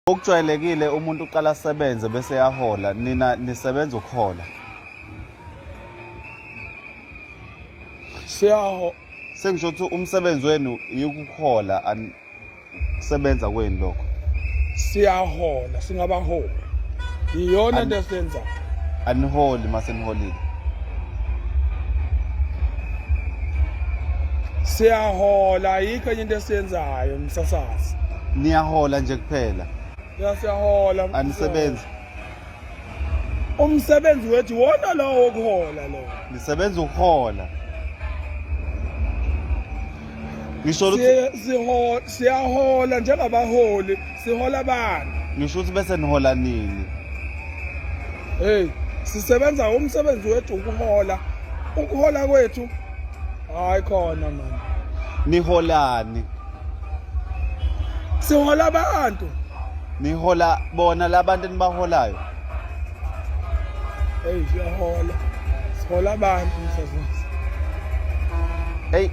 Okujwayelekile umuntu uqala asebenze bese yahola, nina nisebenza ukuhola. Siyaho Sengisho ukuthi umsebenzi wenu yikuhola kusebenza kwenu lokho. Siyahola, singabaholi. Iyona into esiyenzayo. Aniholi mase niholile. Siyahola, ayikho enye into esiyenzayo msasazi. Niyahola nje kuphela. Ya siyahola. Anisebenzi. Umsebenzi wethu wona lowo wokuhola lo. Nisebenza ukuhola. Ngisho ukuthi sihola siyahola njengabaholi, sihola abantu. Ngisho ukuthi bese nihola nini? Hey, sisebenza umsebenzi wethu ukuhola. Ukuhola kwethu hayi khona man. Niholani? Sihola abantu. Nihola bona labantu enibaholayo. Hey, siyahola. Sihola abantu msasazi. Hey,